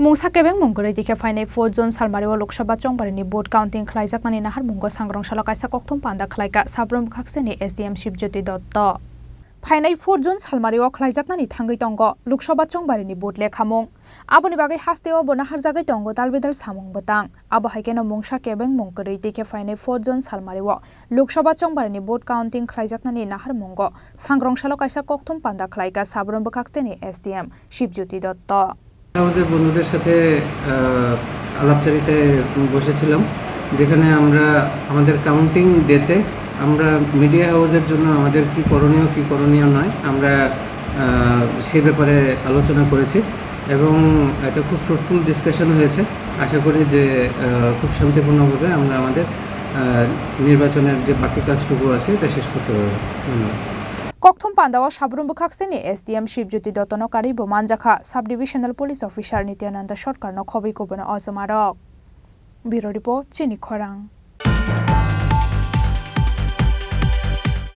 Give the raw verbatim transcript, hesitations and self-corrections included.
Mungsa kebengmung kwrwi tei khe phainai four June salmario Lok Sabha chongbarini vote counting khlaijaknani naharmungo sangrong salo kaisa kokthum panda khlaikha Sabrum bwkhakseni S D M Shibjyoti Dotto. Phainai four June salmario khlaijaknani thangwi tongo Lok Sabha chongbarini vote lekhamung. Aboni bagwi hasteo bo naharjagwi tongo dalbidal samung bwtang. Abo hai kheno mungsa kebengmung kwrwi tei khe phainai four June salmario Lok Sabha chongbarini vote counting khlaijaknani naharmungo sangrong salo kaisa kokthum panda khlaikha Sabrum bwkhakseni S D M Shibjyoti Dotto. হাউসের বন্ধুদের সাথে, আহ, আলাপচারিতায় বসেছিলাম, যেখানে আমরা আমাদের কাউন্টিং ডেতে আমরা মিডিয়া হাউসের জন্য আমাদের কি করণীয়, কি করণীয় নয়, আমরা, আহ, সে ব্যাপারে আলোচনা করেছি এবং একটা খুব ফ্রুটফুল ডিসকাশন হয়েছে। আশা করি যে, আহ, খুব শান্তিপূর্ণভাবে আমরা আমাদের, আহ, নির্বাচনের যে বাকি কাজটুকু আছে, এটা শেষ করতে পারবো। ধন্যবাদ। Kokthum pandao Sabrum bwkhakseni S D M Shibjyoti Dottono karwi bo manjakha Sub Divisional Police Officer Nityananda Sarkarno khobwi kubuino ojomarok. Bureau Report, Chini Khorang.